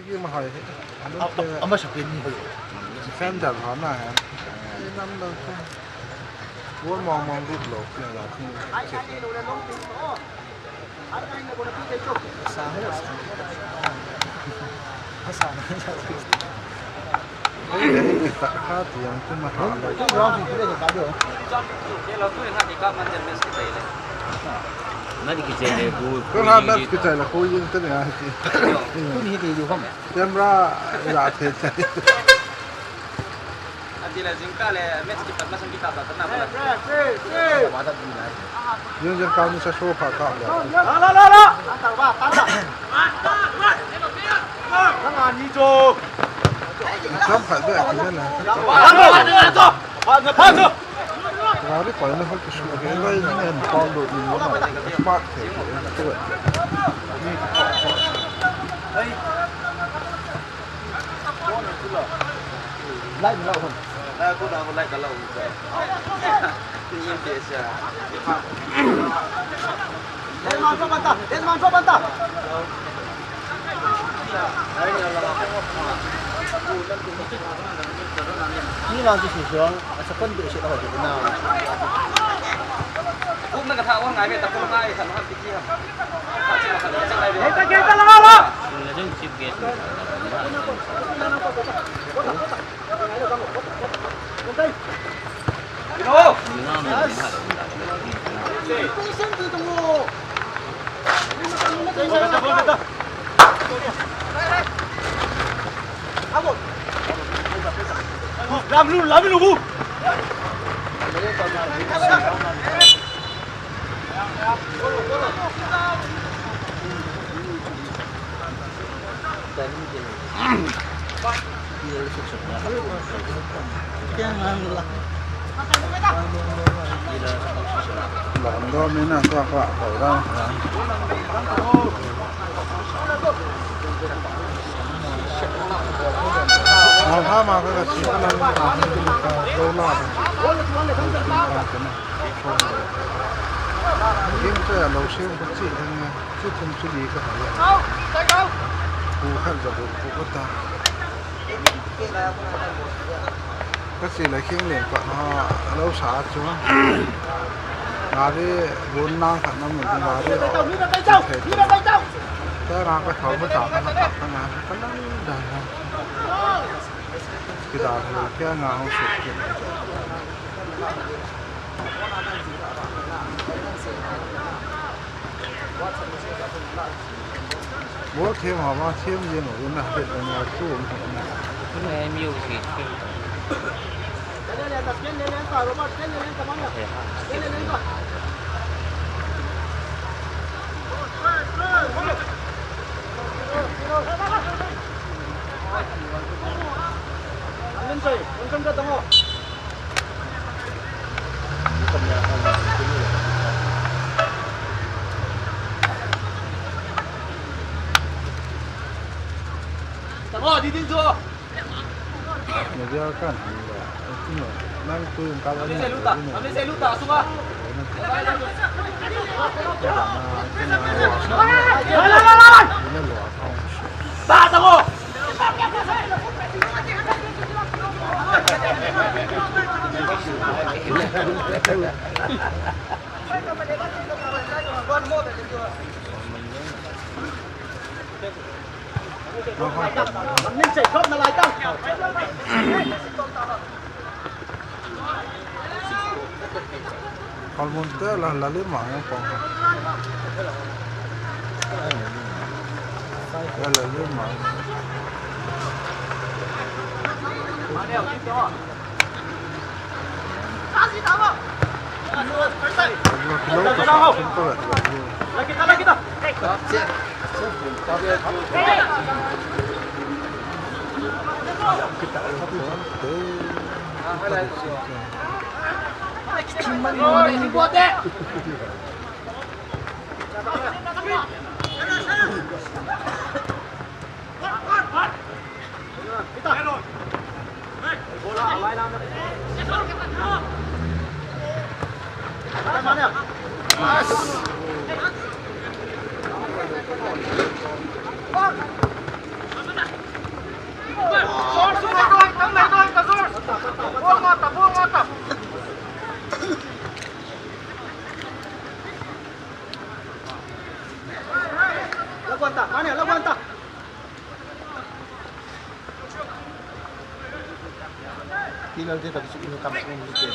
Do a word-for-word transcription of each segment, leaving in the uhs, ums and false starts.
Ama hai. Ama sapen ni hai. Defender ha na hai. Nam lo. Wo mong mong lut lo. Camera la the the. Ati le jingkah le match kipat masang kita ta na. Jing jing kah ni sa show pha kah le. La la la la. Tang ba tang ba. Tang ani jo. Kam pha be ki na. Gari koi na hol ki su ke lai ni en pa lo ni ma. Smart the. Ni ki pa. Lai ni lau hon. Lai ko da ko lai ka lau. Tin yin te sia. Desman so banta, Desman so banta. Ni lang tu si suang, asa kon be si lau na. Kum na ka tha wa ngai be ta ko ngai ta ma ti ki ha. Hei ta ke ta la la. Lam lu, lam lu bu. Lam do mina sa ka ka da. Lam ha ma ka ka si ka lam ka do la. Game te a lo siam ka chi thang a, chi thum chi li ka ha lo. Pu khat ja bu pu ka ta. Ka chi la khing leng pa ha lo sa chu. Nga ri bun na khat na mun nga ri. Te nga ka thau ma ta ka na ka na ka na da na. Ki da lo kya nga ho su ki. Bol them ha ma them jeng ho na het na tu. Tun he music. Amin sai, welcome ka tamo. Tamo, di din jo. Media kan handa. Nang tu ka. Kami saya luta, kami saya luta, sunga. Ba, tamo. Kalmun te la la le ma yang pong. La la le ma. Tilal te tak su kam um te.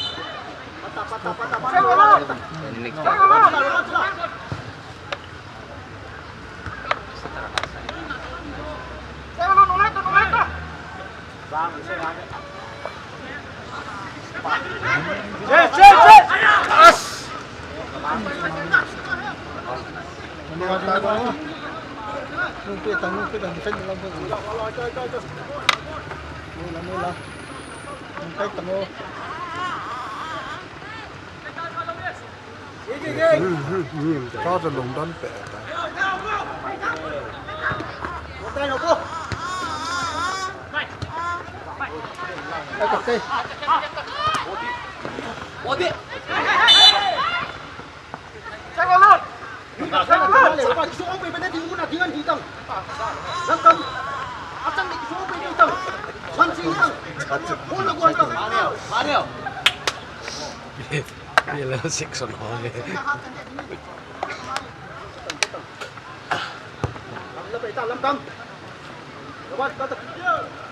Ka sa lungdon pe ta. Yellow section hall.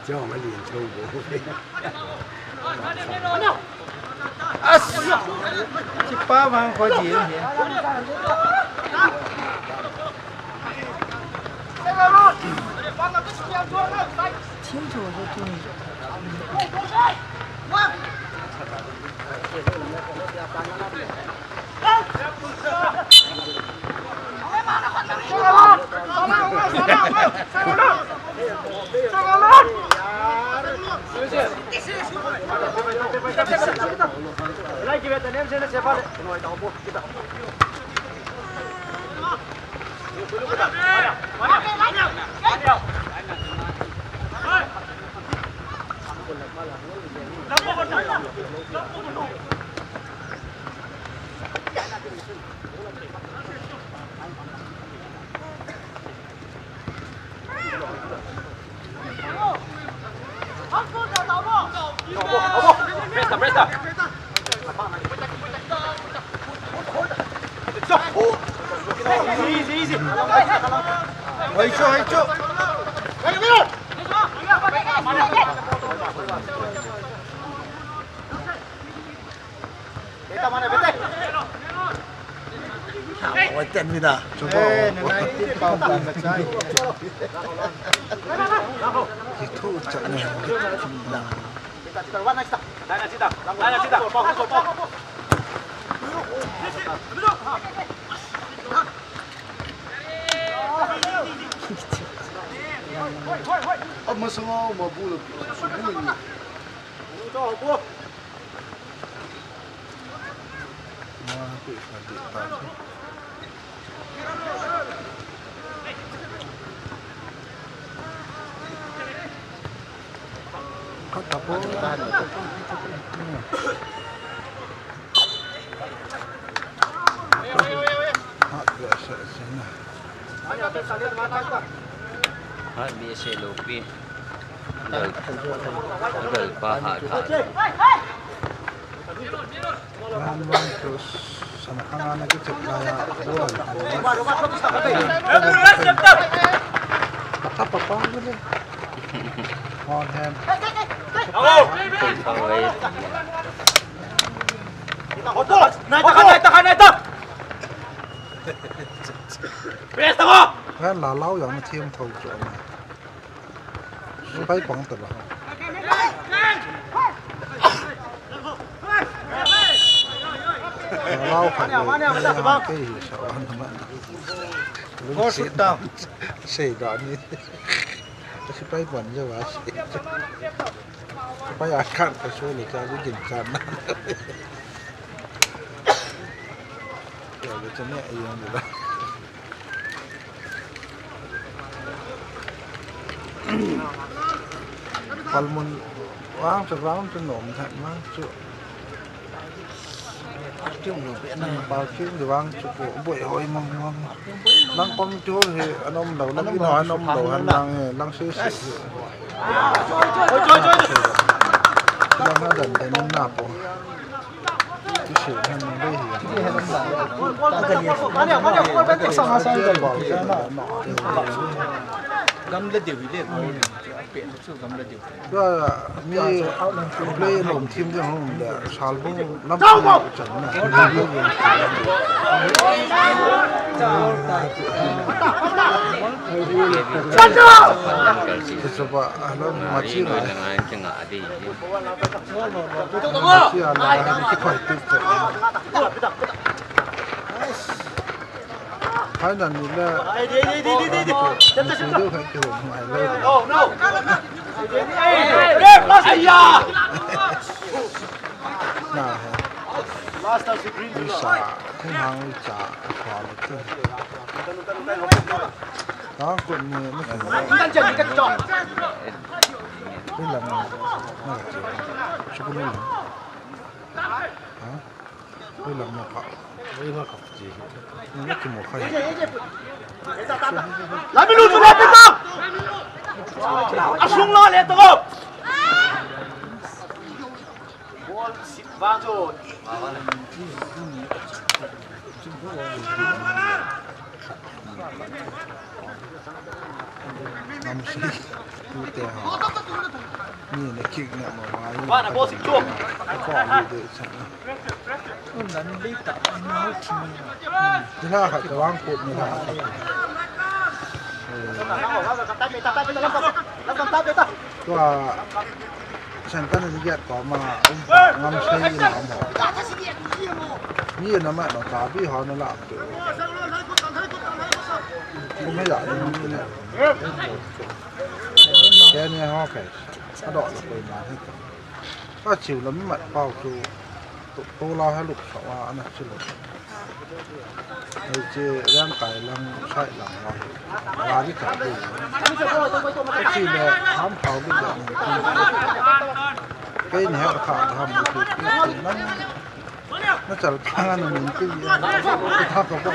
Chong a lin chong bo. As! Chipa bang ko ji hi. Thim tho tho tuni. Presta, presta. Easy, easy, easy. Haicho, haicho. Oi, ten mina. Chuba. Eh, nana, ti pau pau ka chai. Kithu chat ne. Ama sanga ma bu la. Hat bi se lopi. Dal, dal pa ha kha. Round one to sana khanga na kichep la ya. Papa, papa, papa. On hand. Nai ta, nai ta, nai ta. Press ta ko. Kan la lau yang na thiam thou chu. Pai pang ta ba. Lau khat le, ke hi sa wan ma. Fourth down. Sei da ni. Sipai pang je wa sei. Sipai a khan ka so le ka ji gin khan na. Ya le chane ai yang le. Palmun vang chu, vang chu nom than vang chu. Parking lo pe nang. Parking lo vang chu ko boi hoi mong mong. Lang committee hall hi anom lo, lang in hoi anom lo, han lang he, lang se se. Lang ha dan dan na po. Ti se han lo hi. Gam le deu hi le. Tua mi play lom thim ding hung le, Salbung lam chan na. Kichupa, alo, machi na. Machi ala, kikhoi tu. Final ni le. Ai, di, di, di, di, di, di. Sem, sem, sem, sem. Video kan ke ho, mai lo. No, no. Ai, ya. Na he. Last time si green. Isa, thing hang cha, sa le tu. Ta ko ni, ni ko. Tan chen ni ka chong. Ni la na. Na ka. Su ko ni. Ha? Oi, lang na ka. Oi, lang ka ji. Ni ki mo khai. Lami lu tu la pe ta. Asung la le to. Ball sit vang jo. Namsi, tu te ha. Ni ne kick ne mo wa. Ba na ball sit to. Ko ni de cha. Un dan le ta, ni ho thi ni. Ni la kha ka wang ko ni la kha. Tua Santana ni giat ko ma um pa ngam sei na mo. Ni na ma no ta bi ho na la tu. Ko me ya ni ni. Ke ni ho ke. Ka do lo ko ma ni. Ka chiu lam mat pau tu. Tu, tu la ha luk sa wa ana chiu lo. Ai che yang kai lang sai lang wa. Wa di ka tu. Ka chi le ham pau di le. Kai ni ha ka ham di tu. Nang na chal ka na min tu. Ka tha ka ba.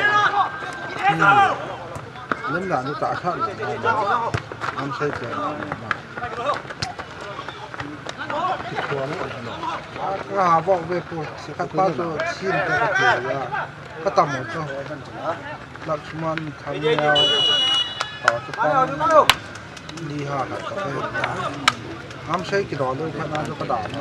Len la ni ta kha. Am sai te. Ka ha vok ve pu, si khat pa chu sin te ka pu ya. Ka tam mo chu. Lakshman, Thangniao, ta chu pa. Ni ha ka ka pe. Am sei ki do lo kha na chu ka da na.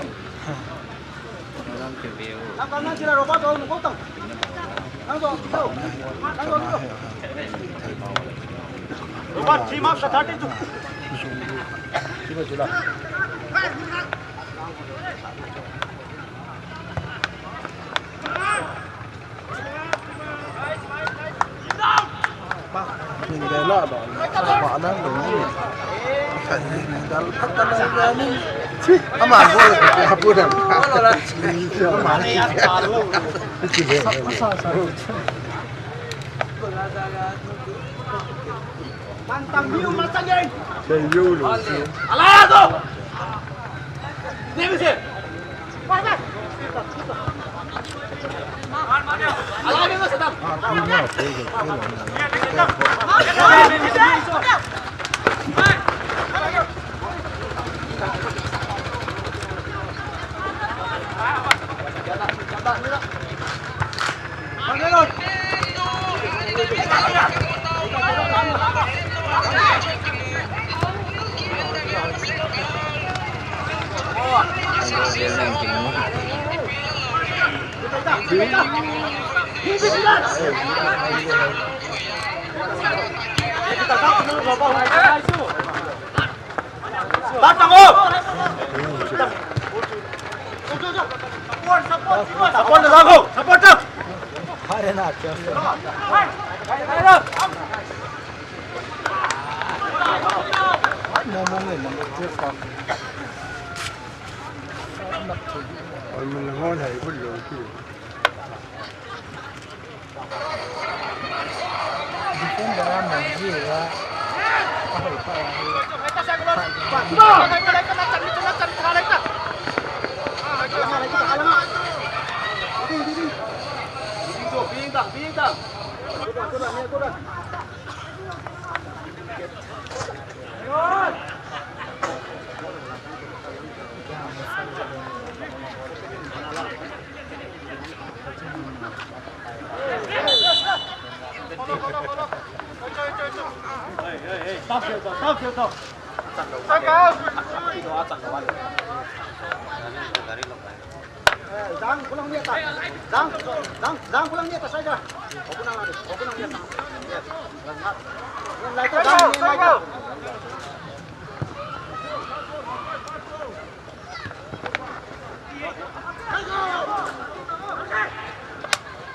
Min de la ba, ba nang dong ni. Kan ni dal phat ta nang ga ni. Ama bol ka pu dang. Ama ni. Sa sa sa. Mantang hiu mantang geng. Dei yo lo. Ala to. Dei mi se. Ala ni ma sa ta. Support, support, support, support. Defender a man ji a, a hoi pa a hi. Jang, kulang ni ta. Jang, jang, jang, kulang ni ta, sai ja. Kulang ni ta. Lai ta, jang, lai ta.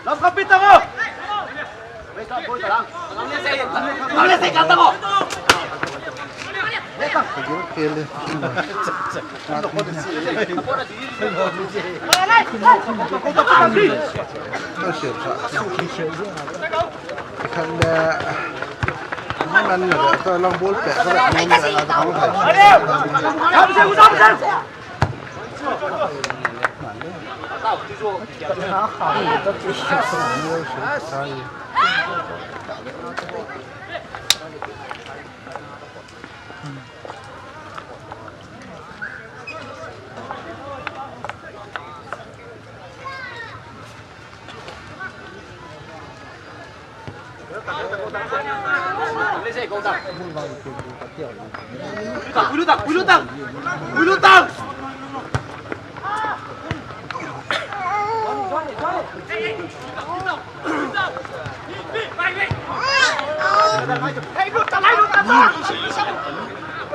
Lam kapit ako! Kagil kele. Khat le, man le, to long ball pe, ka ba, man le, a, ka ba.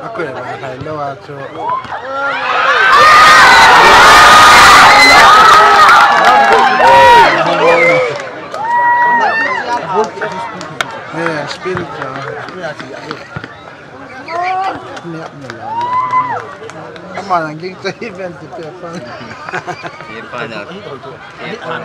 Akoi ba hai lo a chu. Eh, spirit. Ni ni la. Ama nang ging cha event ti pe pa. Ye pa na. Ye pa.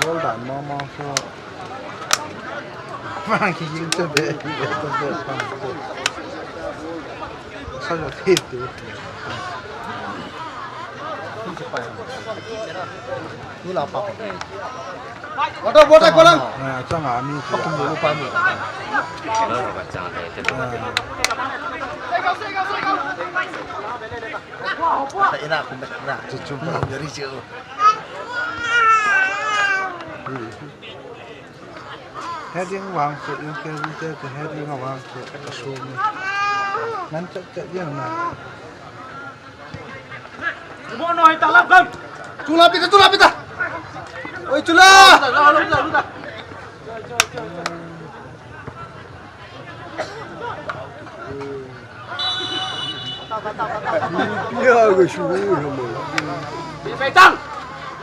Well done, Mama. So, man, he used to be, he used to be. So, you take it. Wala pa. Wala, wala, wala. Ah, chang ami. Pakum lu pa ni. Wala pa chang le. Ah. Ina kum na. Chuchu. Very chill. Heading vang chu, yung carry te chu heading vang chu, kasung. Ngan chat chat yang na. Mo no, hita lap kam. Chula pita, chula pita. Oi, chula. Pia ga shu hu hama. Beitang!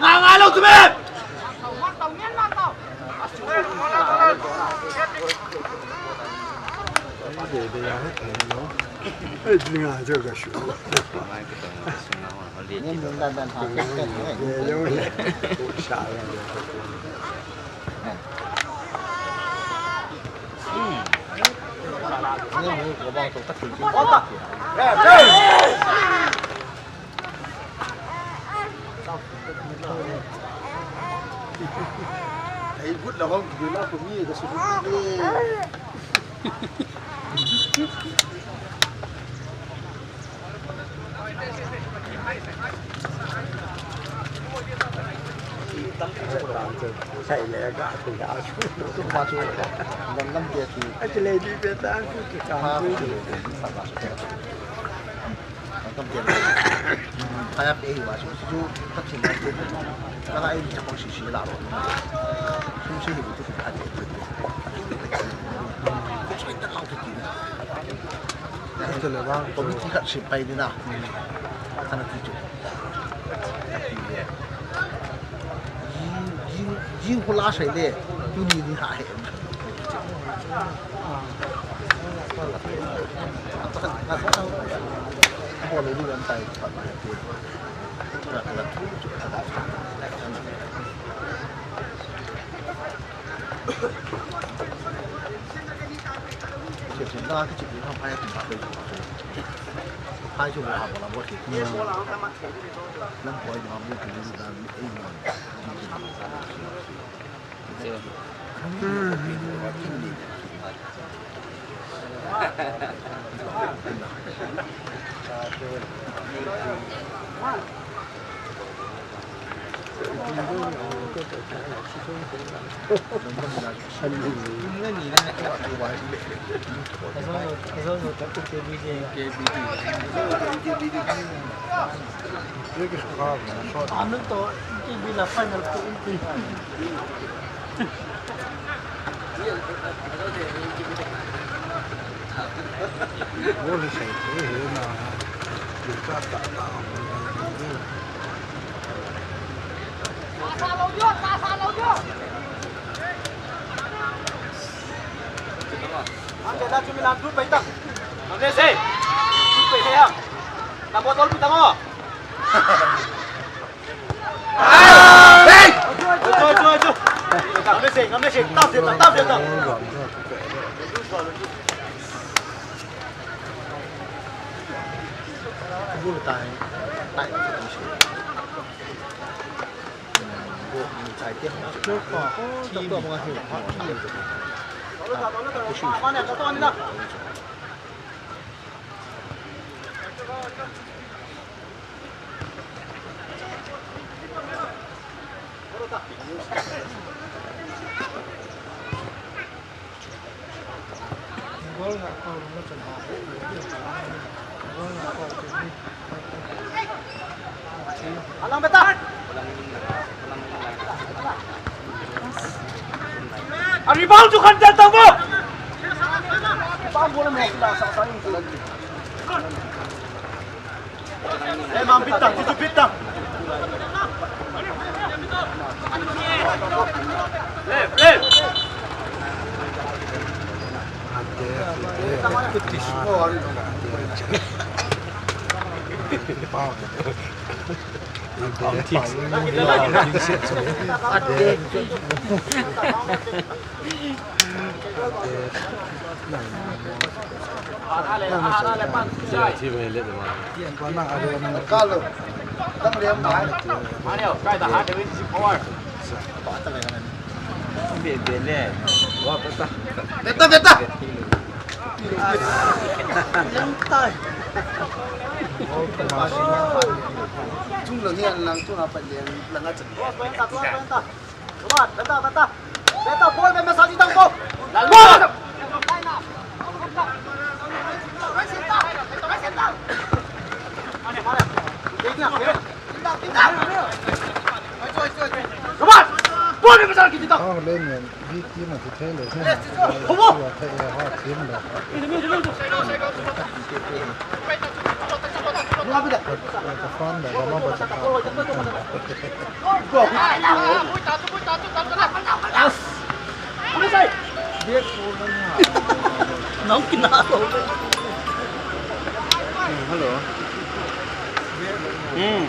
Nga nga lo tu me! Ai, de, de, ya, he, no. Ai, de, nga, jo ga shu. Ni mun dan dan ha. De, yo, de. Sha, ya, ya. Ei, but la hong, but la ko mi ka su. Sai le ga tu ya su. Tu ma su. Lam lam dia tu. Ai le di pe ta ku ki ka. Lam lam dia. Kaya pe wa su su ta chin na. Ka ai ni ta ko si si la ro. Su si ni tu ka ni. Ko sai ta ka ki. Committee khat sem pai ding na. Kana ti chu. Jing, jing, jing hula sai le. Tuni ni ha he. Ko le lu an tai. A rebound chu khan tel tang mo. Eh, mam, bit tang, bit tang. Left, left. Beta, beta. Chung lang hian lang, chung a pat lian lang a chan. Beta, beta, beta. Beta, ball, beta, sa di tang ko. Ball! Come on! Ball, beta, sa di tang. Big team a ti thei lo. Thei a ha team lo. Ka fan da ma ba ta. Nau kina lo. Hello. Hmm.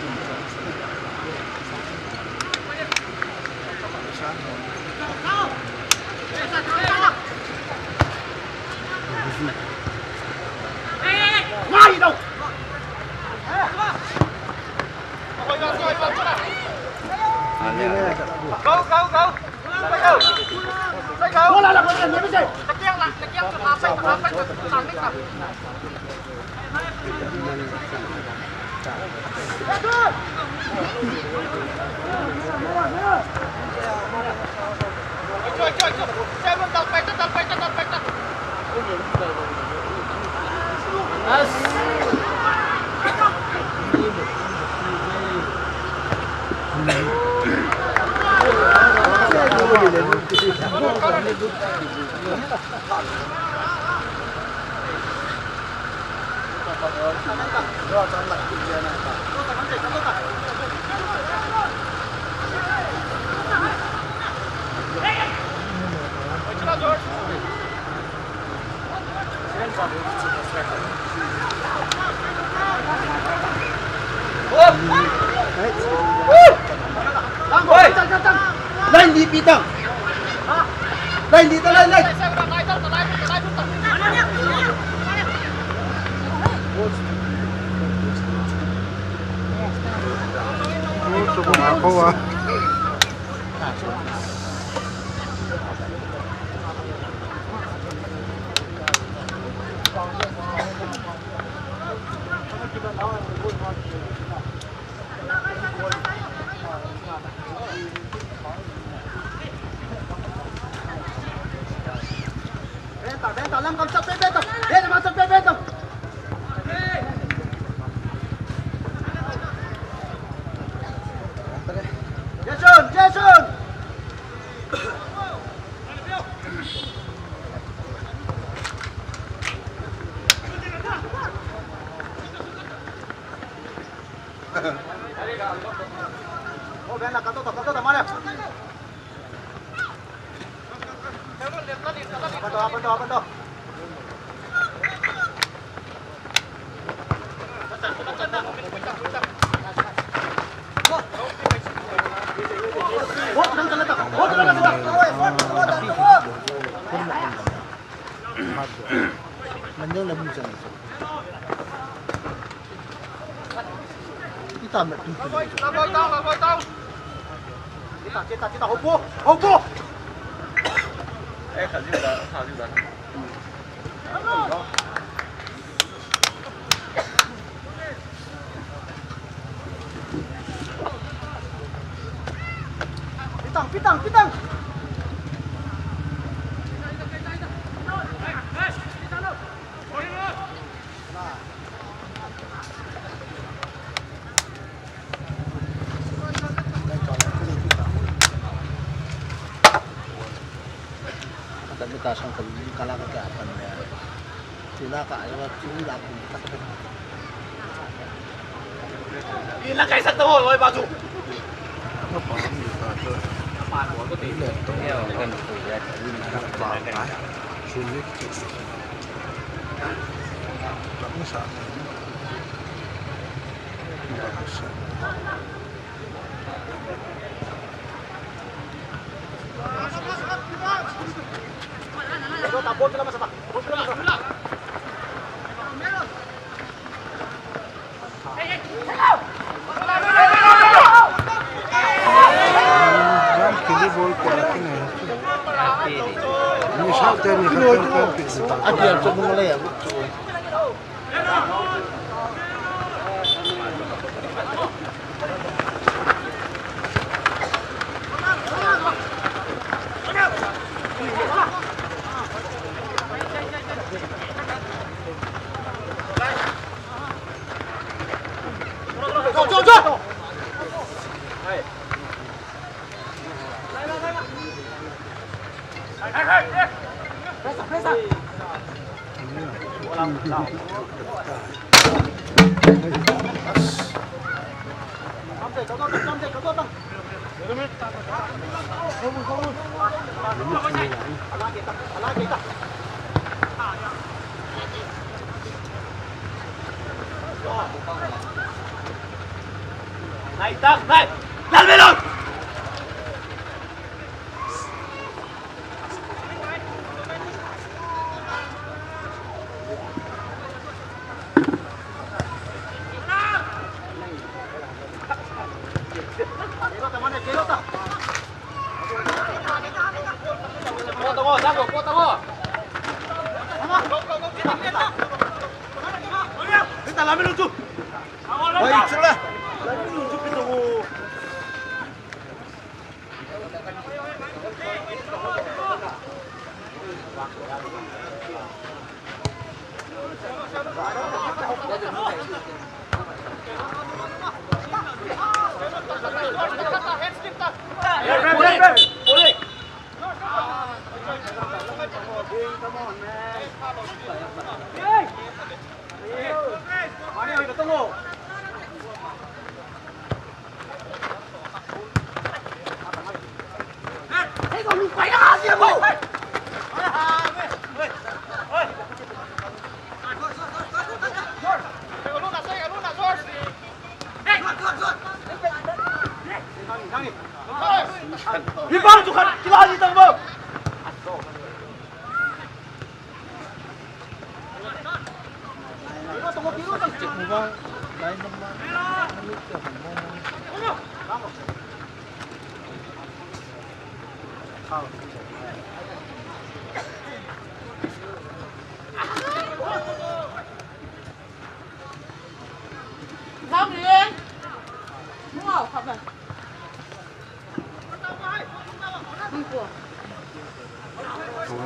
Line di pitang. Line di ta, line, line. Jason, Jason! Oh, ven la, kato, kato, kato, mare. Apa to, apa to, apa to? Manjang na bung sana. Ita me tu tu. Kita, kita, kita, hopo, hopo. Eh, kajiu da, kajiu da. Pitang, pitang, pitang. Kata beta sang kal kala ka kya pan le. Tuna ka ayo tu la ku ta ka. Ila kai sak ta ho loi ba chu. Ka pa ni ta to. Ka pa ko ko te. Ile to. Ka pa ka. Chu ni ki. Ka ni sa. Nai, tak, nai. Lal melon.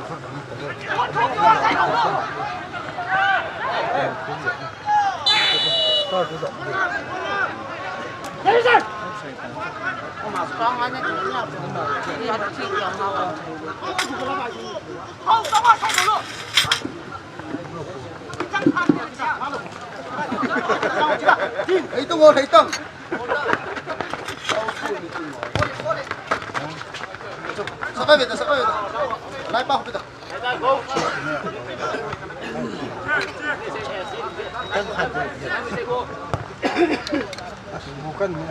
Hei tong o, hei tong. Sabai beta, sabai beta. Lai pa beta. Bukan ni.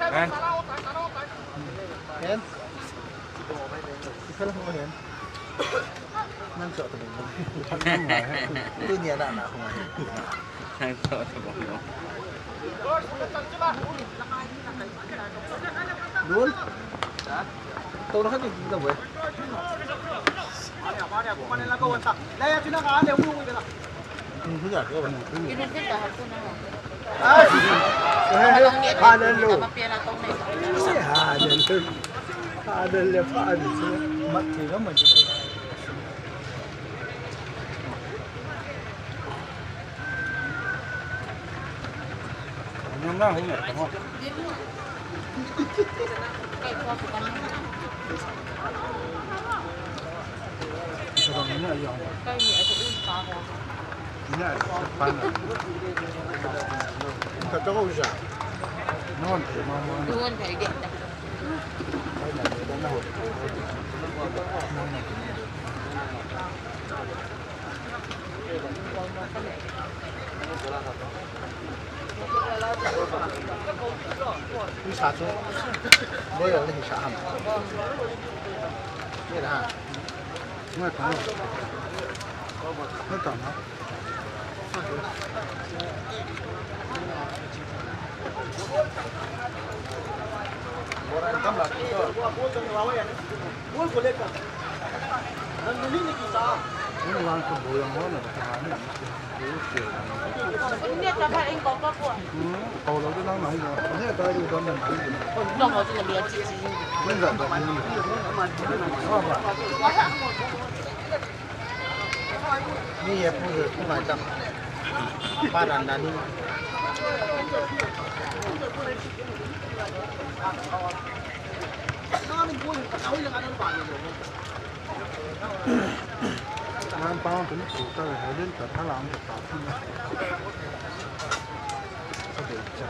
Kan? Kan? Ikaw lang mo yan. Nang sa ito mo. Ito niya na, na ako ngayon. Nang sa ito mo. Doon. Ito na ka, hindi na, boy. Ni sa chu. Boy, ni sa ham. Ni da. Ni ta. Ni ta. Ni ye pu ye pu mai tam. Pa dan dan ni. Nan pa tu ni pu ta le, ha den ta tha lang ta pu na. Sa de cha.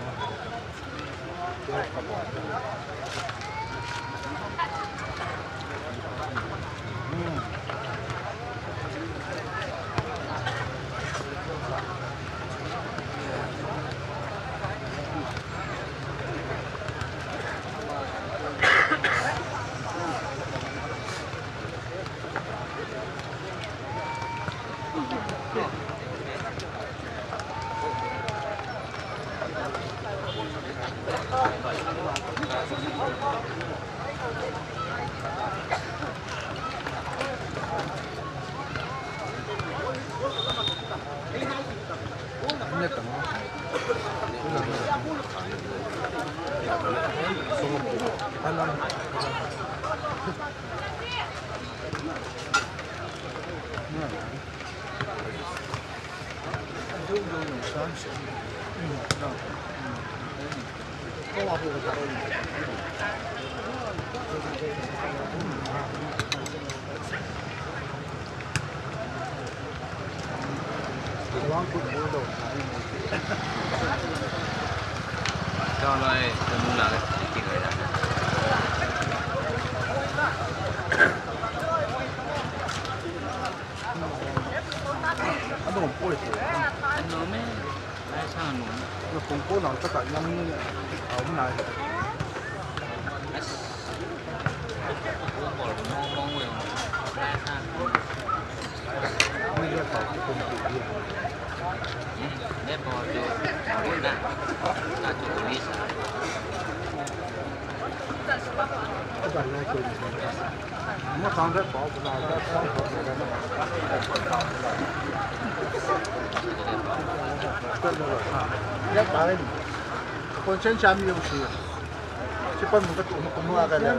Sipan mun ka tu ma kum a ka le,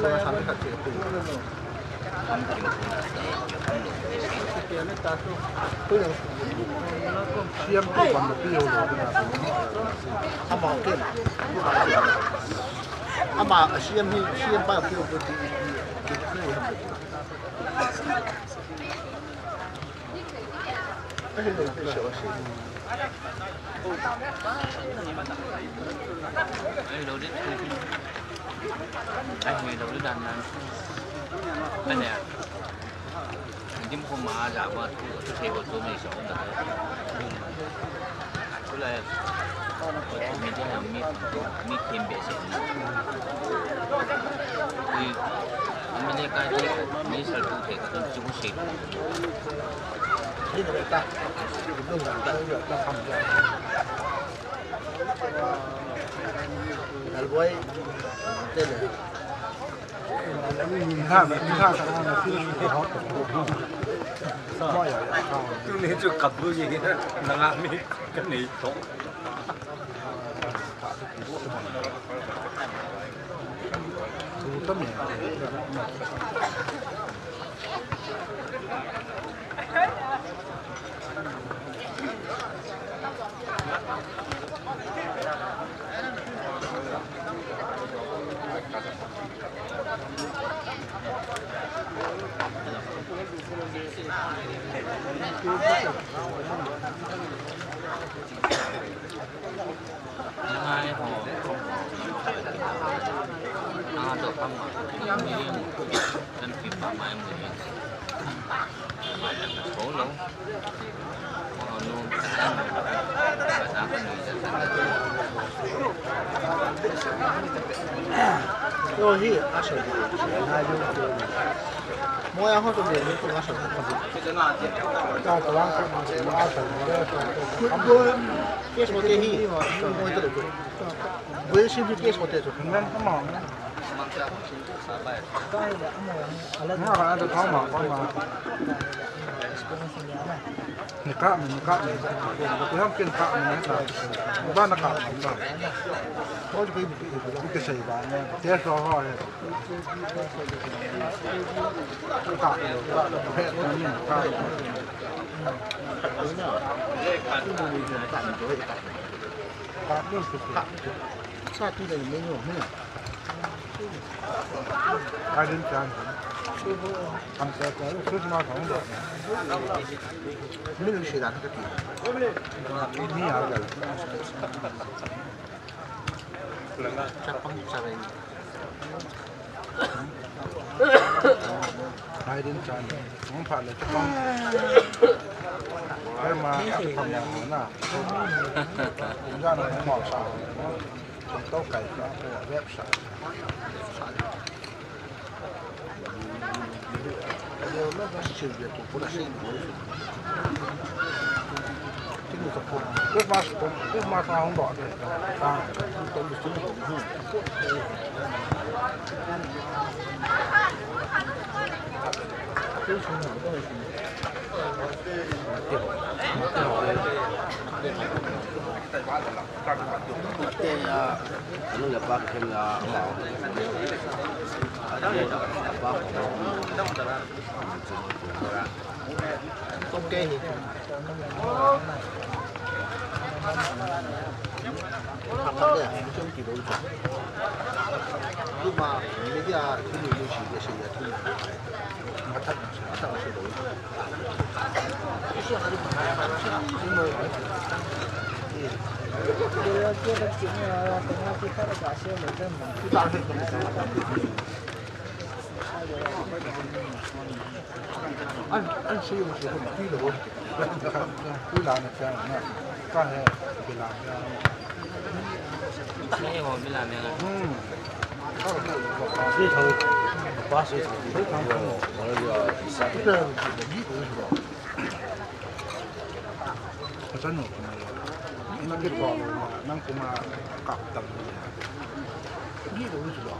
sa sa ka che tu. Siam tu ban pi ho lo na. Ama ke. Ama siam hi, siam pa ke ko ti. Tuni chu kap bu ye na nga mi ka nei to. Yo hi, a so. Mo ya ho to de, to a so. Ta to ang ko ma se ma ta. Ke so te hi. Mo to de. Bo si bi ke so te to. Ngan ta ma. Nga ka da thong ma, thong ma. Ni ka mi, ni ka mi. Ko ham kin ka mi na. Ba na ka mi ba. Ko ko ko ko sai ba ne. Te so ho le. Ka mi, ka mi, ka mi. Ka mi. Sa tu de mi no. Ai din chan. Am sa ko Christmas hung do. Min si dan ka ti. Ni a ga. Chapang sa bai. Ai din chan. Hung pha le chapang. Ai ma, ai pha ma na. Hung ja na hung ma sa. Chapang to kai sa ko website. An, an si yung si yung pilo. Pila na siya na. Kahe, pila na. Ni ho pila na. Hmm. Si thau. Pa si thau. Pila na. Pila na. Ka chanu kuma. Nang kit ko, nang kuma kap tam. Gi ko ni lo.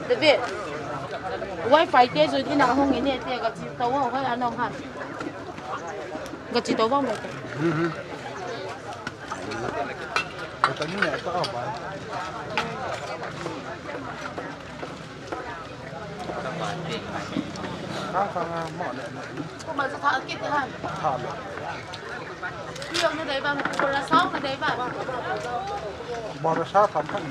David, wifi te jui ding a hung in e te, gachi tao hoi anom ham. Gachi tao bang bang. Mhm. Ka ta ni ne ta ba. Ka ka nga mo ne. Ko ma sa tha kit ha. Tha lo. Pi yong na dai ba, ko ra sao na dai ba. Mo ra sa tham tham.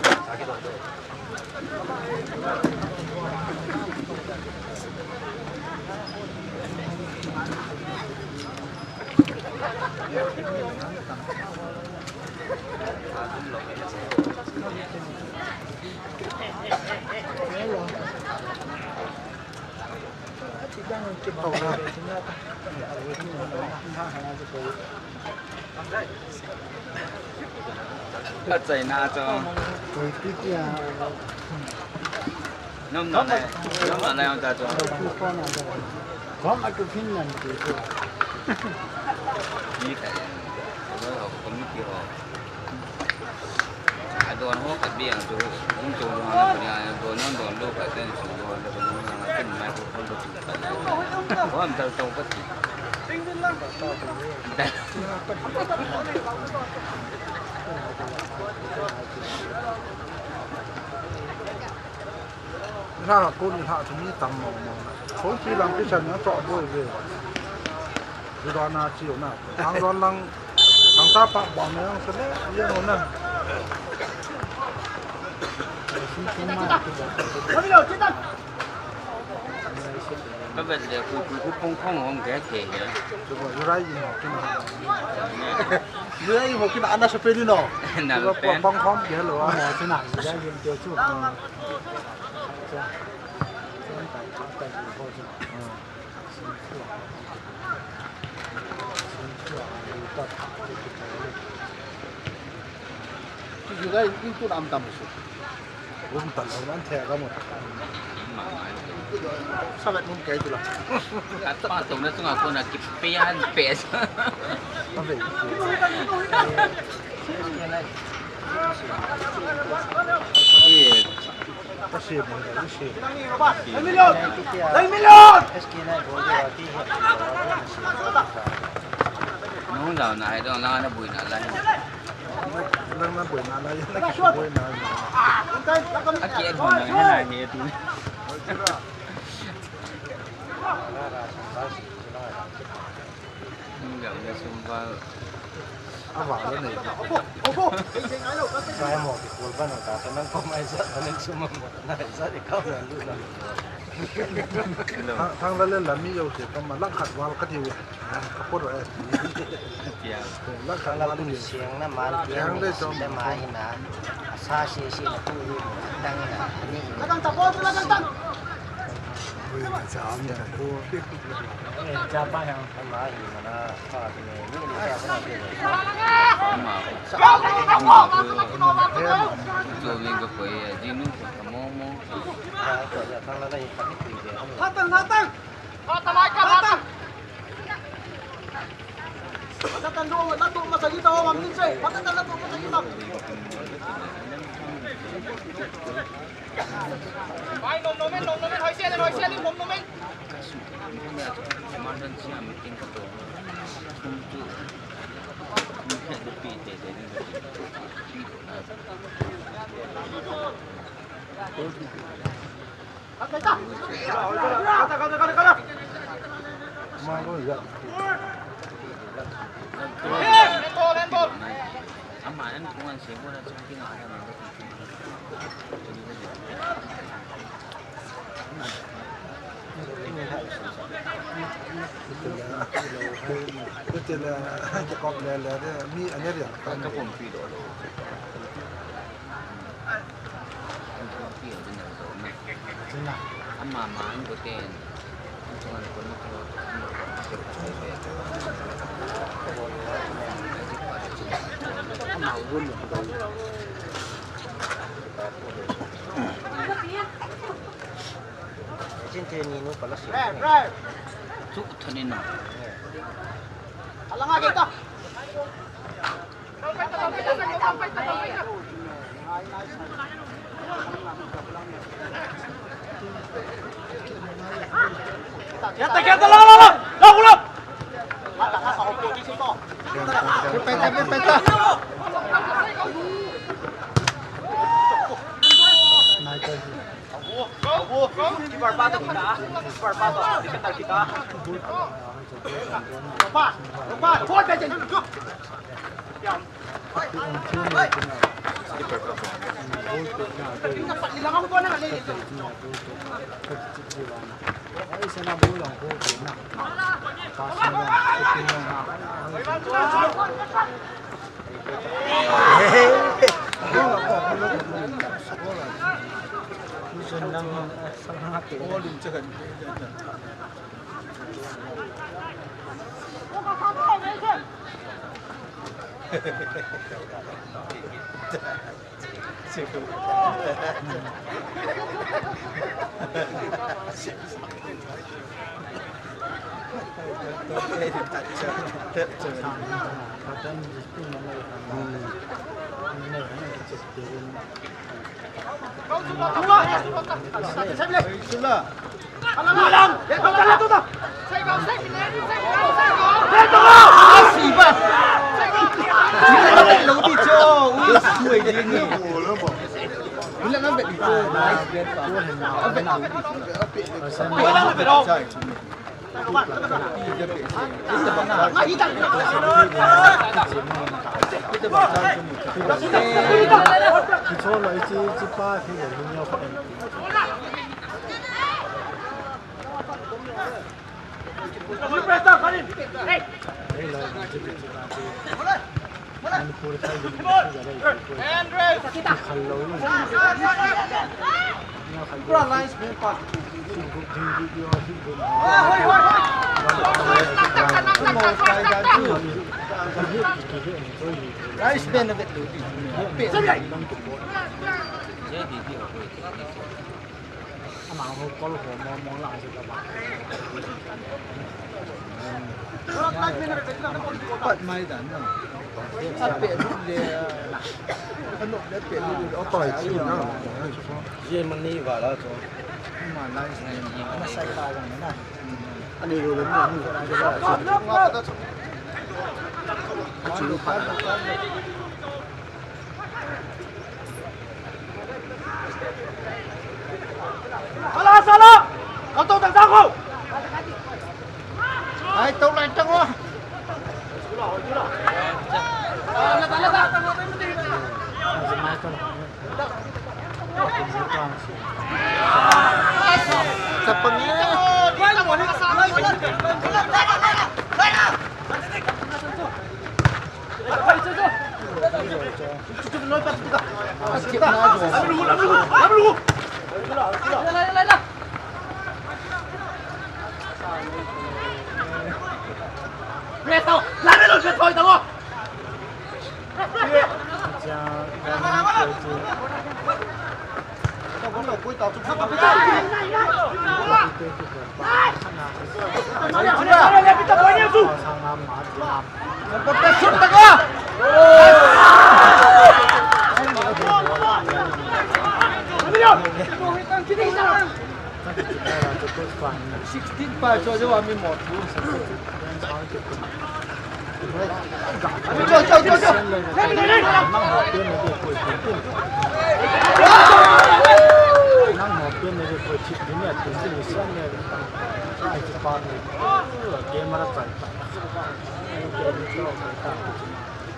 Achaina chu. Nom na le, nom na le, ta chu. Kom atu phin nan ti chu. Ni ta. Ko mi ti ho. Adon ho khat bia chu, hung chu lo na bia, adon na don lo khat ten chu lo na don na kin mai ko ko lo chu khat. Ko am tal to khat. Ting din lang. Ta. Sa ko ni ha chu mi tam mo mo. Ko pi lang pi chan na to bo ve. Ju da na chi na. Ang don lang ang ta pa ba me ang se le ye mo na. Ka vet le ku ku ku phong phong hong ke ke ya. Ju ba ju rai yin ho kin ha. Ju rai yin ho kin ana sa pe ni no. Na pe. Phong phong ke lo. Mo chu na ju rai yin te chu. Savet num kei tu la. At pa tong na tunga ko na kipian pes. Ave. Ye. Ka se mo na, se. Dai million! Dai million! Nung lau na hai dong lang na bui na lai. Lang na bui na lai, na ki bui na. Aki et mo na hai na he tu. Nung lau na sum val. Ava lo nei. Sai mo ki kol ba no ta, sa nang ko mai sa, sa nang sum mo, na sa di kau na lu na. Thang, thang la le la mi yo se, ka ma lang khat wal ka ti we. Ka po ro e. Tia. Lang khat wal ni. Siang na mal tiang de som le mai na. Sa si si na tu ni. Tang na. Ni. La kang ta po, la kang ta. Ui, na sa am ta po. Eh, ja pa yang. Ama hi mana. Ama, ama, Hatang, hatang. Hatang. Hatang. Vai, nom, nom, nom, nom, hoi se, hoi se, nom, nom. Emergency a meeting ka to. Kum tu. Kum tu pi te te ni. Ama nan kung an se bo na chung king a na. Kutila, Jacob le le de, mi ane ria. Ka pom pi do lo. Ama ma an ko ten. Ama un. Chin te ni nu pala si. Chu thanin na. Alanga ke ta. Kita, kita, la, la, la. La, la. Peta, peta. Nice. Keeper pa to kita. Keeper pa to. Defender kita. Keeper pa. Nice man of it, dude. Ama ho kol ho mo mo la se ka ba. Pat mai dan na. A pe lu le. Ano le pe lu le. O toi chi na. Ye mani va la cho. Ma lai. Ma sai pa ga na. Ani lu le. Ma chu. Sala, sala! Kau tahu tentang kau! Hai, tahu lain tang, oh. Sapang ni. Sixteen pa cho jo ami mo tu.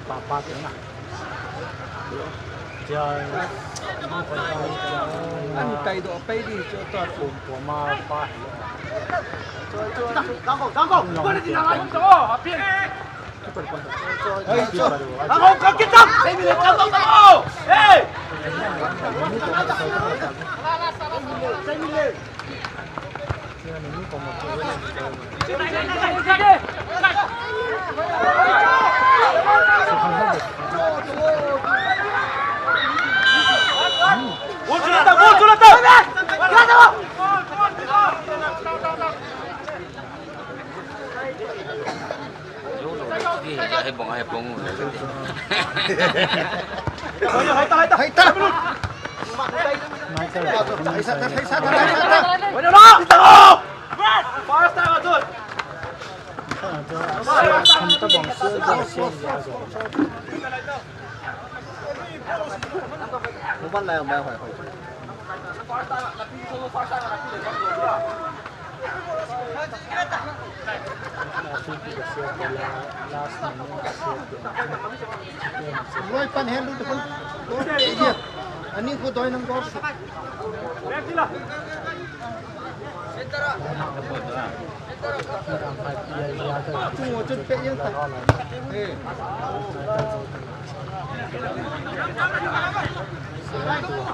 Papa te na. Ani tai do pai di cho to. Pom pom ma pa. Cho cho cho. Dang ko, dang ko. Ko ni na lai. Cho, api. Dang ko, ko kita. Hey, ni dang ko, dang ko. Hey. Loi pan hen lu te kon. Ani ko doi nang ko. Chung wo chun pe yang ta. Eh.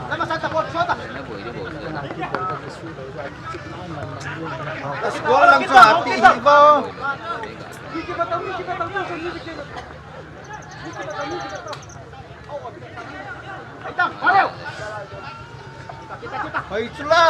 Lama sa ta ko chota. Score lang sa ati hi ba. Hoi chula.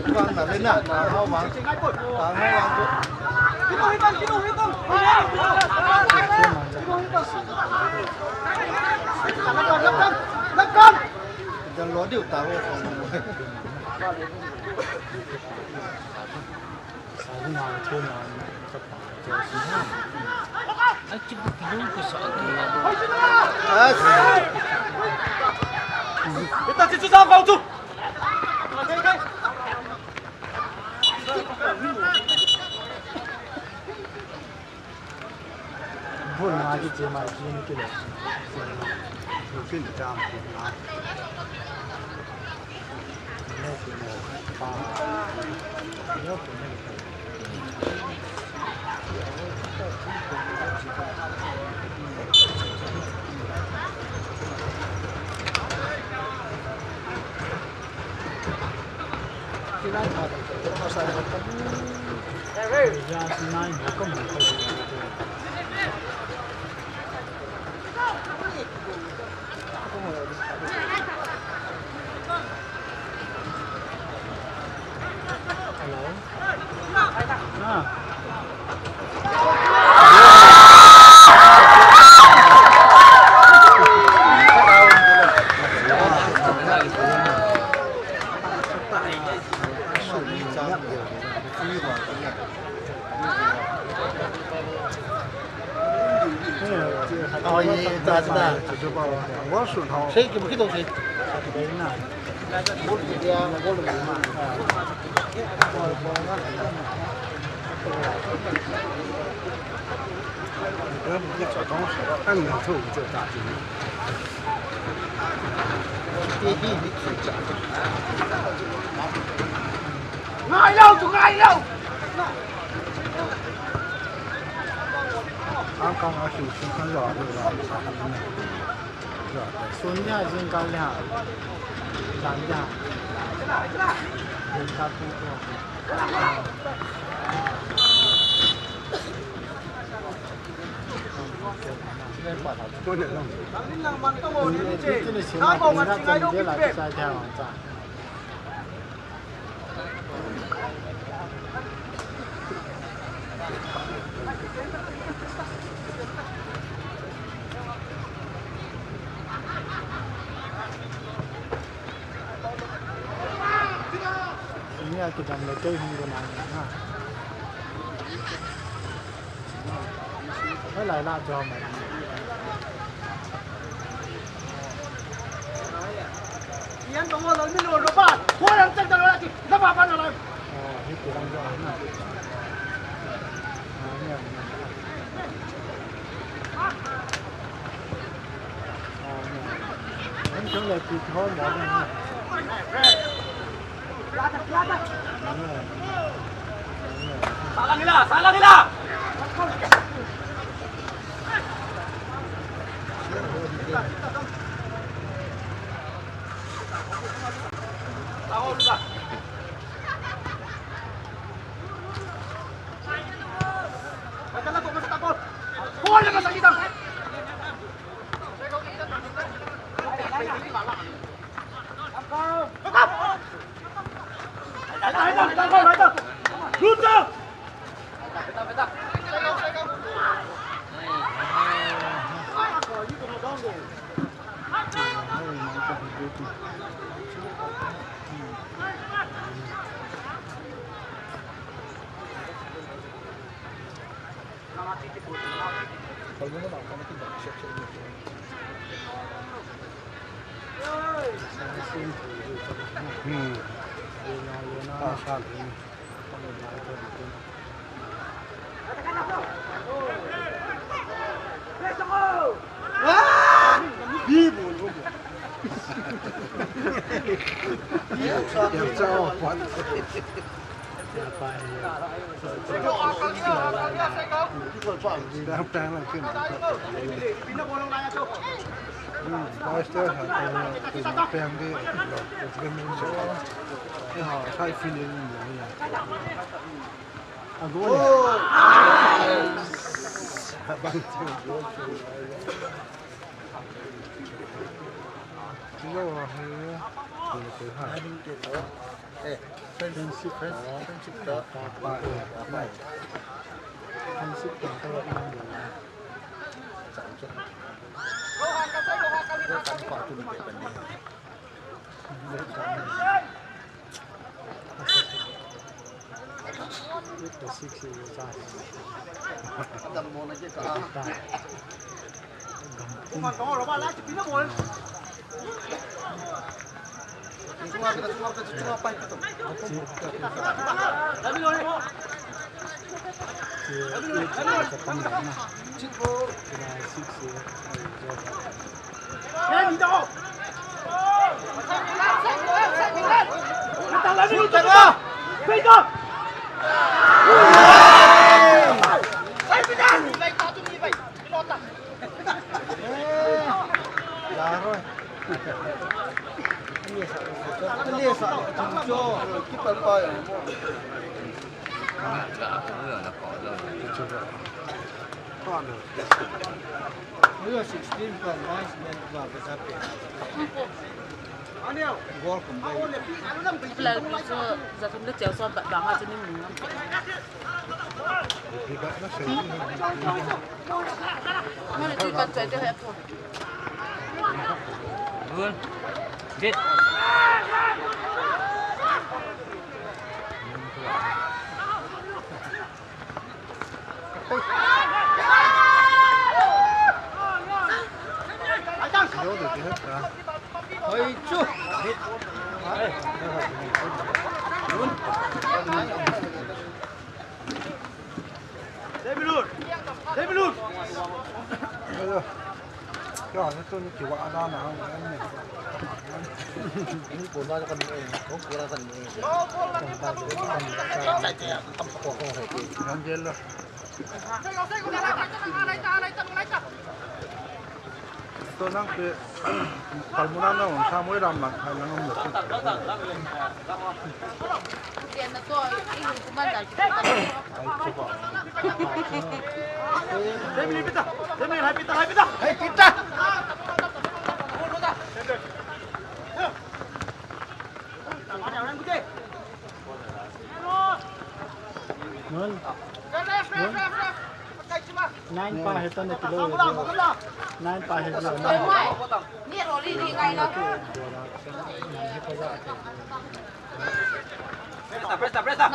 Vang na le na, ta hao vang. Ta hao vang. Jan lo diu ta hao vang. Ai, ki bu ki bu ko sa ki. Yes. Ita si su sa vang tu. Bun na ki che ma ki ni ki le. Kin jam na. Hello. Ah. Oh, ye, ta, ta. Sei, ki, ki, to, sei. Ngai lou, tu ngai lou. Ang kang a hing hing kang lo, lo, lo. Sun dia, jing kang dia. Jan dia. Jing kang tu tu. Ni a kidang le kei hung luna na. Lai lai la jo mai. Ian tong lo mi lo lo ba. Ko lam chang lo la ki. La ba ba na la. Oh, hi ko lang jo na. Ah, ni a. Salang nila, salang nila. Eh, friendship, friendship, friendship ta. Friendship ta. To nang pe, kalmuna na ong sa mo ram lang, lang ong. Hai pita, hai pita, hai pita. Nine pa he tan kilo. Nine pa he kilo. Ni roli ni ngai na. Presta, presta, presta.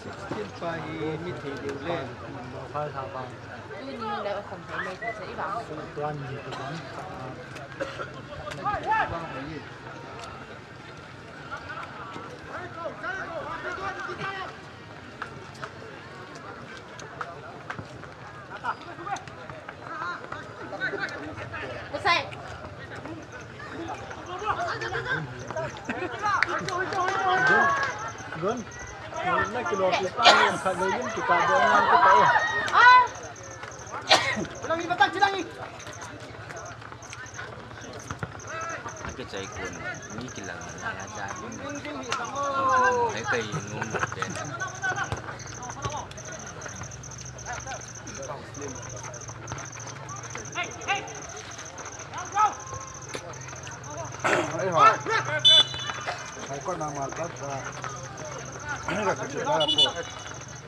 Sixteen pa hi mi thei deu le. Tuni le khom thei le, thei vang. Tuan ni tuan. Gun. Na kilo kita ni khat le lim kita do na kita eh. Chilang i, batang, chilang i. Ake chai kun, ni kilang na la cha. Hai kai nung den. Ei ha. Sai ko na mal ta ta. Ka ka che da po.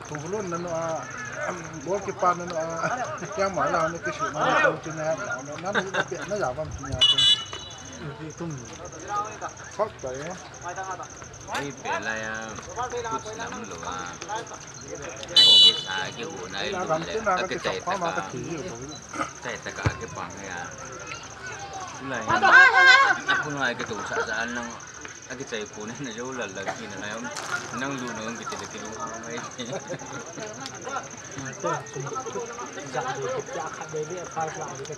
Tu bulon na no a. Goalkeeper na no a. Kya ma la ne ke shi na ko chi na na na na pe na ya bam chi na. Tum. Khop ta ye. Ei, pe la ya, coach lam lou a. Ai, ke sa, ke hu na, ai, lu le, a ke chai ta ka. Chai ta ka, a ke pang ya. Lai. A kun ai ke tu sa sa nang, a ke chai ku ne na jo la la ki na lai. Nang lu nang ke te ke lu ha mai. Sa de ke kya kha de de, five la de ke.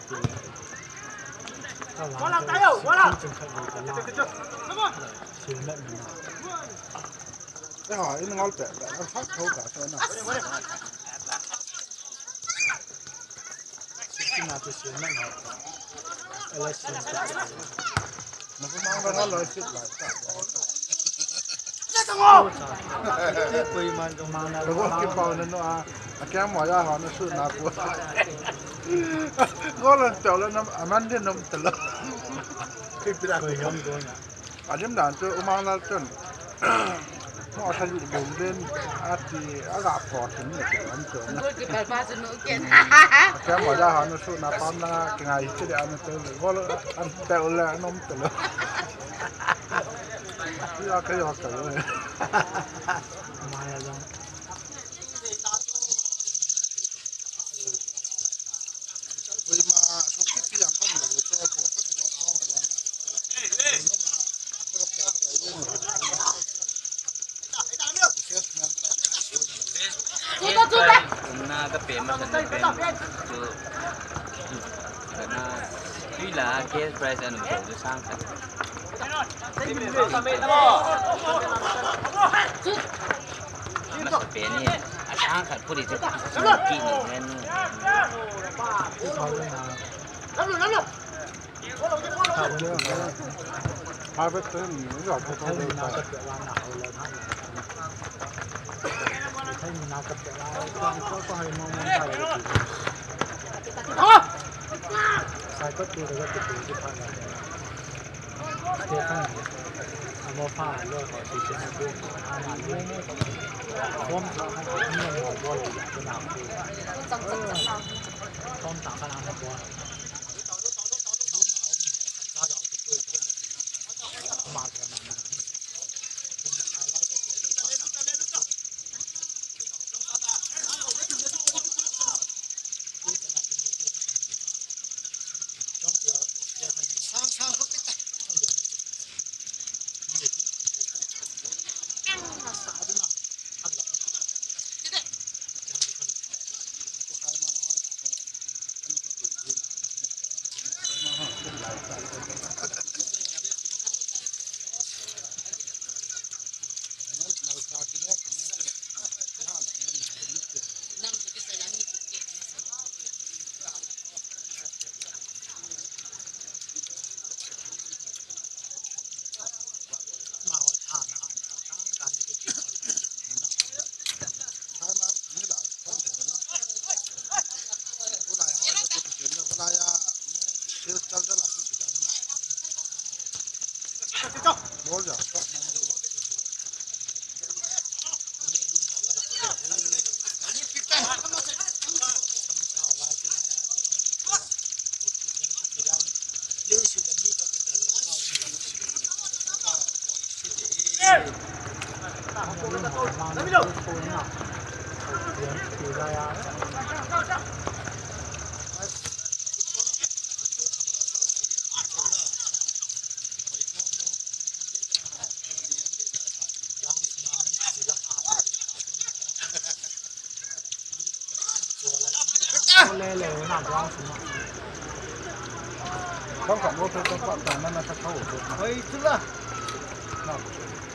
Wala tayo, wala. Sim na. Sim na. Eh, ha, in ngol pe, pe, ha, tho ka, tho na. Sim na, sim na. Ele sim na. Na ko mang ba lo sit la. Let's go. Ko man ko man na. Ko ki pau na no a. A kya mo ya ha na su na ko. Gol an pe lo na, a man de nom te lo. Ki pira ko yom do na. Alim dan chu U Manglal chun. Mo sa ju dum den ati aga po tin ne ti an chu na. Goalkeeper pa chu nu ken. Kya mo ja ha nu su na pam na ki ngai ti de an chu gol an pe u le an um tu lo. Ya ka yo ka lo. Ma ya jong. Umna ka pe ma san pen chu kana tui la cash prize anu chu sang khat. Masa pe ni a sang khat puri chu ki ni hen.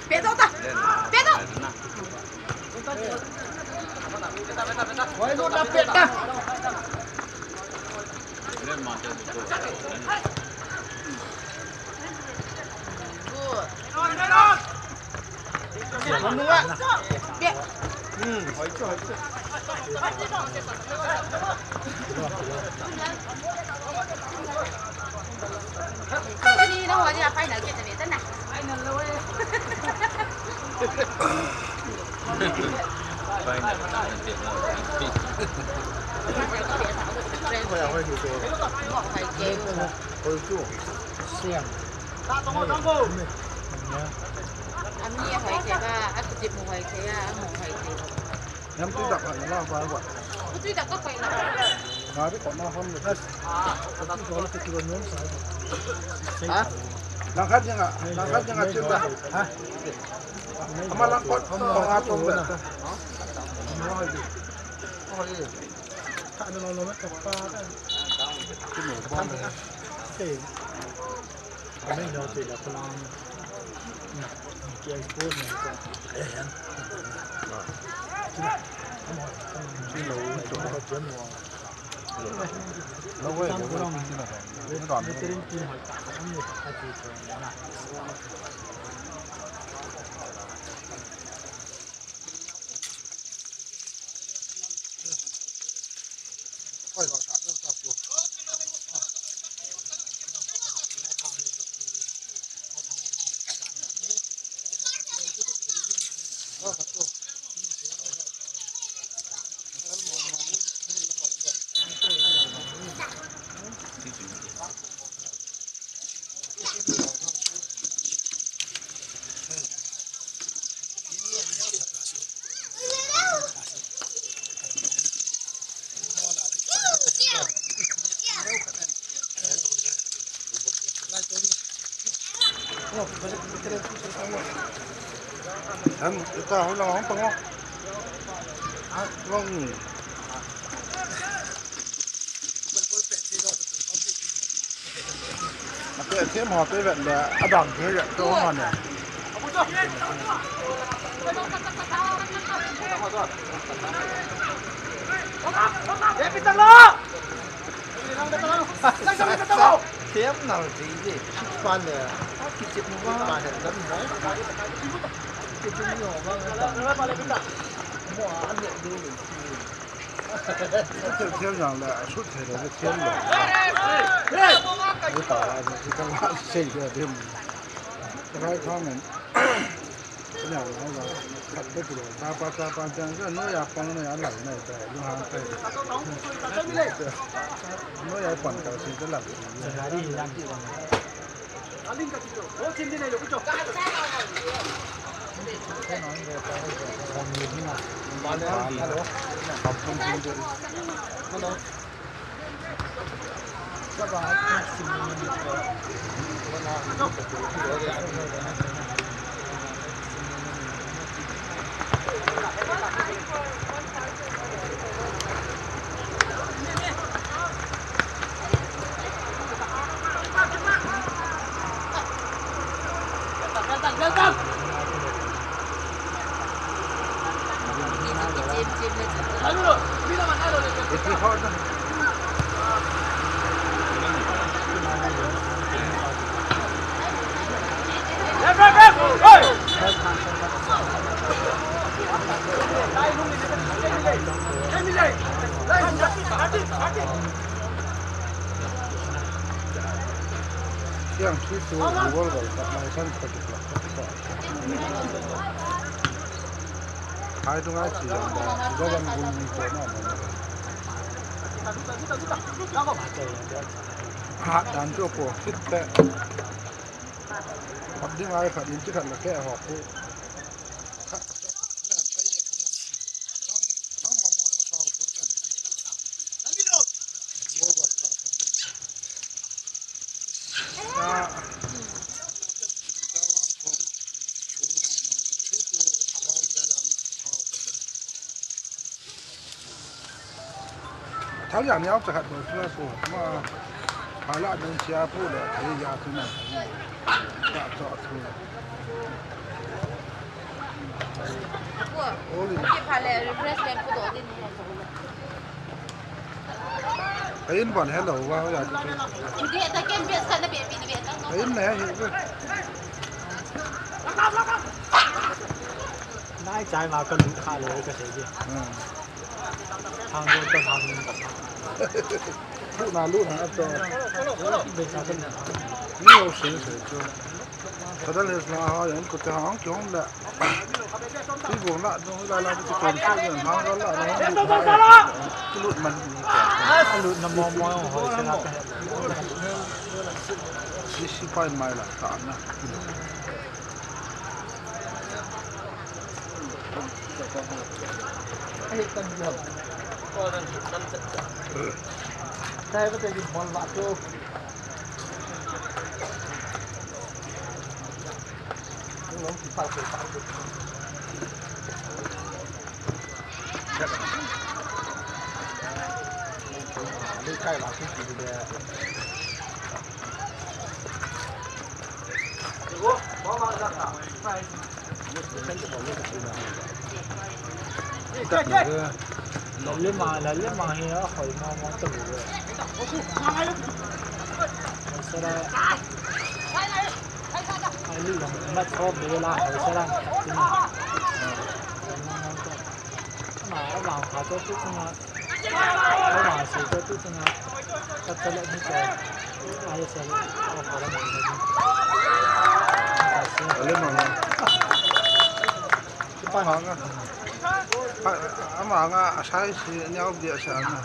Pe dau ta. Pe dau. Ami hoi thei ba, a kutip mu hoi thei a, a mu hoi thei. Nam tui dak hoi na la ba ba. Tui dak ka hoi na. Nga bi ko ma hon le. Ha? Lang khat jeng a, lang khat jeng a chin da. Ha? Ama lang kot ko nga thong le. Hoi. Hoi. Ka na lo lo me ka pa. Ki mo ba. Hey. Em, ita hoi lang hong pang o. Long. Ate, ate mo te vet le, adam te vet to ma ne. Ate, pitang la. Tem nal ti ji. Pa le. Kichep mo ba. Pa le, dam mo. Kichep mo ba. Mo a ne du. Thil, thil jang le, sut thei le, thil le. Ni ta la, ni ta la, sei de dim. Rai thang men. Nya la la, khat de kilo, ta pa, ta pa, jang, jang, no ya pang, no ya lai, nai ta, lu hang ta. No ya pan ka, si ta la. Yang khi tu World Cup mai san ka tu la ka tu. Hai tu ngai chi yang da, ga wan gun ni ko na na. Ha dan tu ko fit te. Hot ding ai khat in chi khat la ke ho ko. Thal ya ni au cha khat bol chu ko. Ma, pha la dong chia pu le, thei ya tu na. Ya cho tu. Pu, ki pha le refreshment pu do din ni. Kain ban hello wa ya. Ni de ta ken be sa na be bi ni be ta. Kain na he. Nai chai ma ka lu kha le ka se ji. Hmm. Thang yo ka thang ni. Lutna, lutna, ato. Ni lo sing se chu. Kadal hes na ha, yan ko te hang kyong la. Ti bo la, no la la, ti kon se yan hang la la, no lut na. Lut man ni. Lut na mo mo ho se na. Si si pai mai la ta na. Lalima, lalima hi a khoi mo mo ta lu. Sara. Ai lu yang mat so be la, sara. Ma, ma, ha to tu ma. Ama nga, ama nga asai si niau dia sana.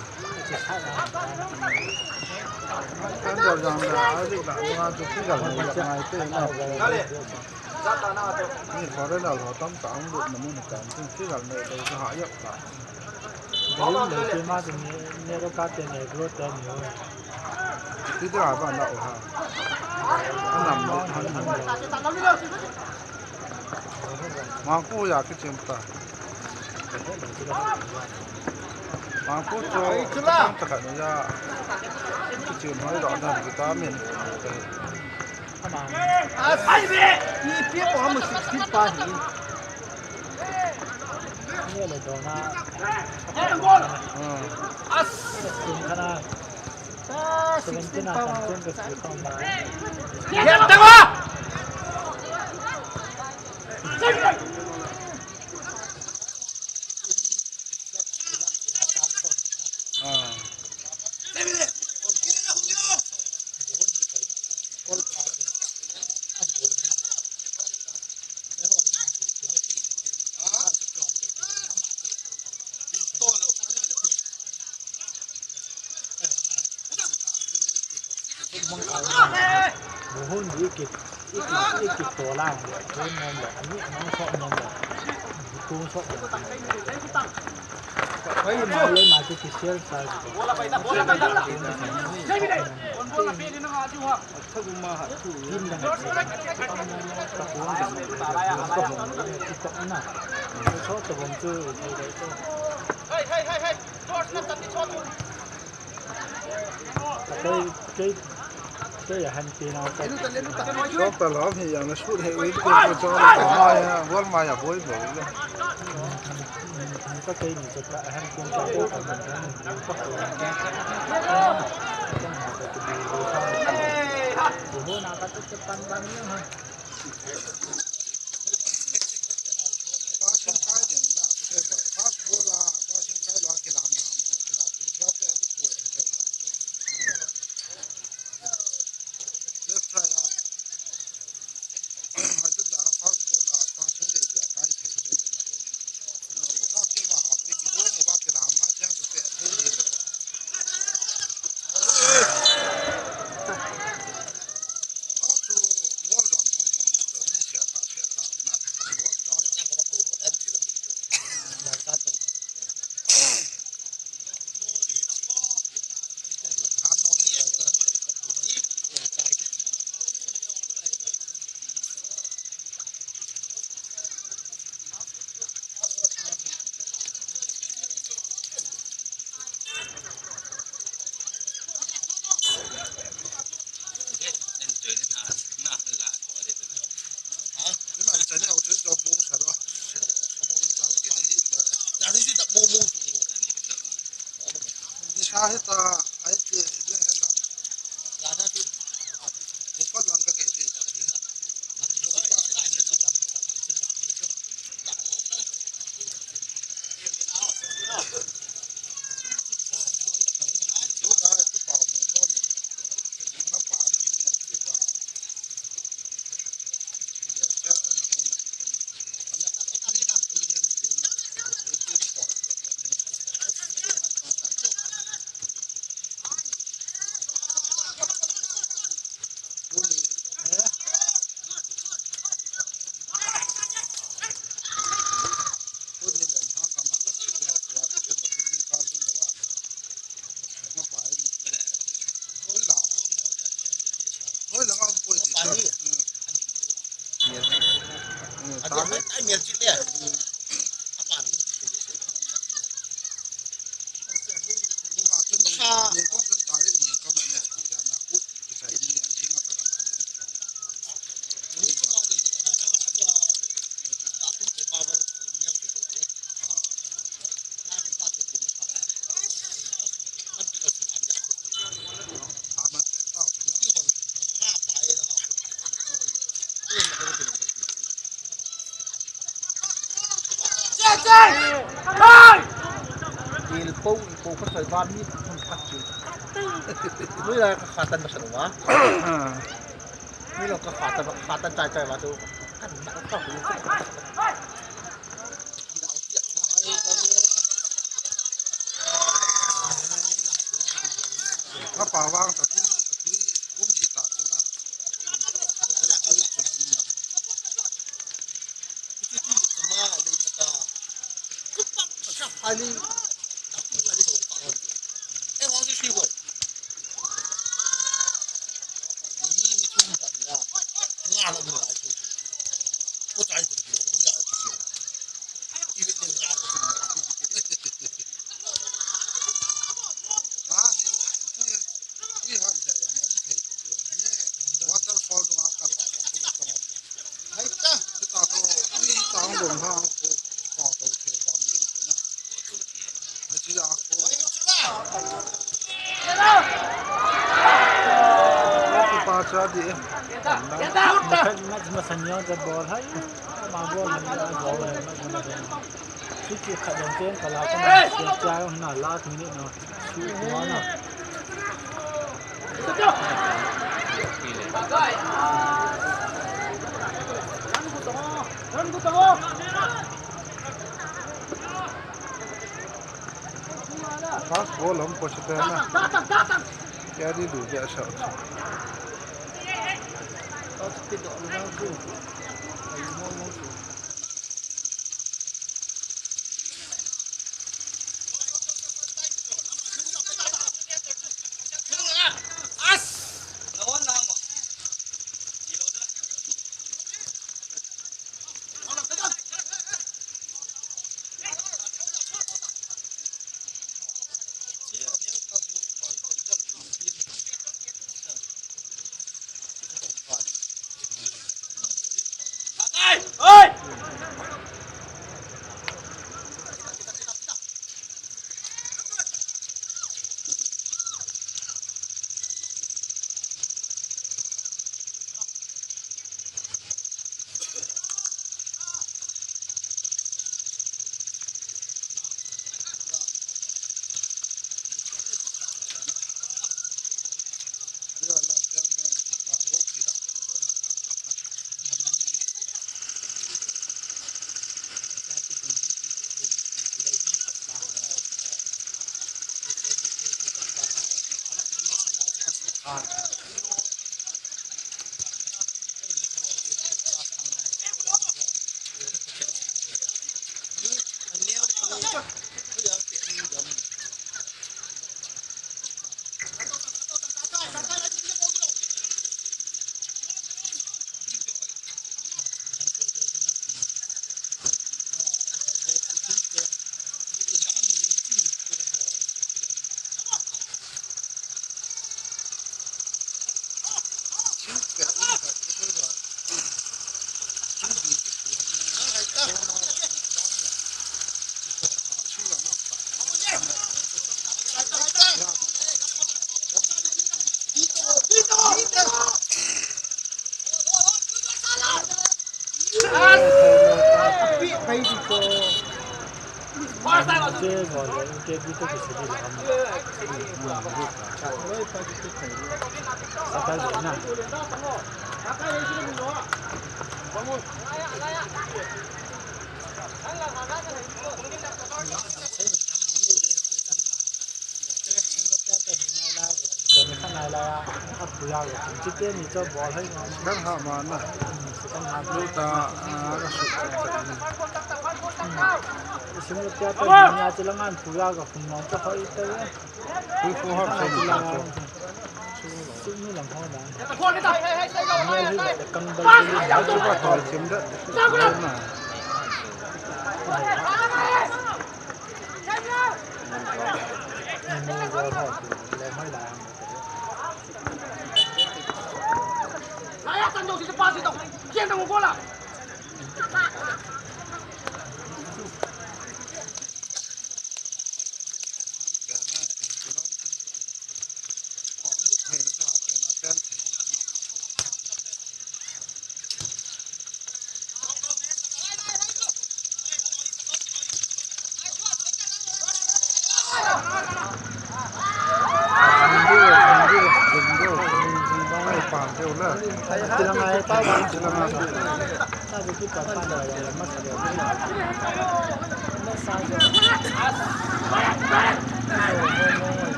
Kan jal jang da, ai dik da, nga tu ti jal ni ngai te na. Ni foreigner ho tam ta ang lut na mun kan tin ti jal nei dei ha yok ta. Dei nei te ma te ne, ne ro ka te ne gro te ni ho. Ti te ha ba na o ha. Anam no han han. Ma ku ya ki chem ta. Ma ku cho. Ai chu la. Ta ka no ya. Ki chem ho da na ki ta min. As, ai be, ni pe ko ham sixteen pa hi. Ni le dona. As, sixteen kana. Ah, sixteen pa. Ya, tama. Buhun di kit. Iki, iki tolang, tolang nom le, ani nang sok nom le, kung sok le. Koi ma le ma tu ki sel sa. Bola pai da, bola pai da. Bola pai da. Kin da. Ta kung da. Ta kung da. Ki tok na. So to bom tu. Hey, hey, hey, hey. George na tati chot. Kei, kei, kei a han pi nau ka. Chop ta lom hi yang na shoot he win ko ko chop ta ma ya, bol ma ya, boi boi. Ka kei ni chop ta han pi ka ko ka man ka ni ka ko. Ko na ka to tan ban ni ha. Ilpo, ilpo ka soi ba mi thum khat chu. Lui la ka khatan ba sanu ma. Lui la ka khatan, khatan chai chai ba chu. Kan na ka ku. Ka pa wang ta tu, tu, um ji ta tu na. Masanya je bol hai, ma bol hai, ma bol hai. Free kick khat jong chen kala kona, siat cha jong hina last minute na. Shoot tua na. Fast ball hum ko chute na. Kya di du kya shot.